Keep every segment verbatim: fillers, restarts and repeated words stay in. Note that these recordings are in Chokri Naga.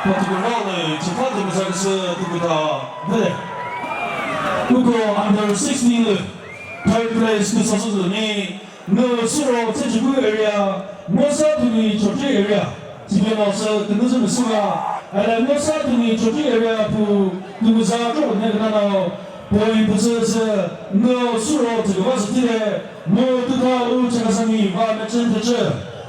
Patukura lü chipha tümüza küsü tümüta vede. Uko under sixteen lü third place küsasü zü ni Nü Suro Tsüchiku area, Mosa Tumi Chokri area. Chipeno sü künüzü müsüva, ele Mosa Tumi Chokri area pu tümüza kro ne künano point püsü sü Nü Suro Tsüchiku va sü tire, mu tüta u Chakhesangmi va mechün thechü,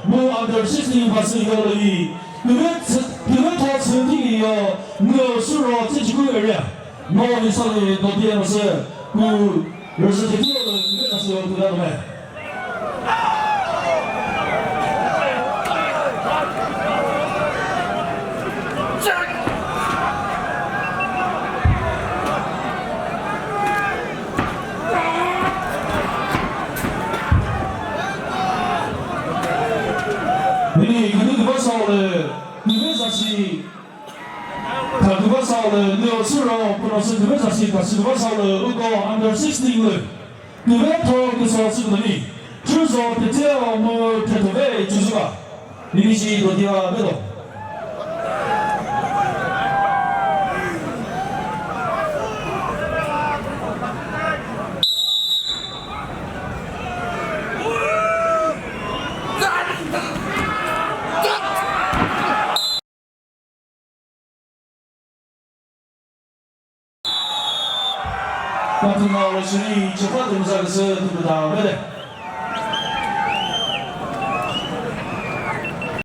mu under sixteen va sü yolü yi. Tüve tsü-, tüve tho tsü tiki yo Nü Suro Tsüchiku area. No hi sali do die no sü ku rüzü tiki yo lü tüve na sü yo tüta no me. Mini künü kübasa lü, kübasa shi. Kha kübasa lü, Nü Suro, püno sü kübasa shi, kha sü kübasa lü, uko under sixteen lü. Kübetho küso sü künü mi. Chüzo pete o mu pete ve chüzüba. Nini shi do dia bedo. Patuna Rashiri, chepha tümüza küsü tümüta vede.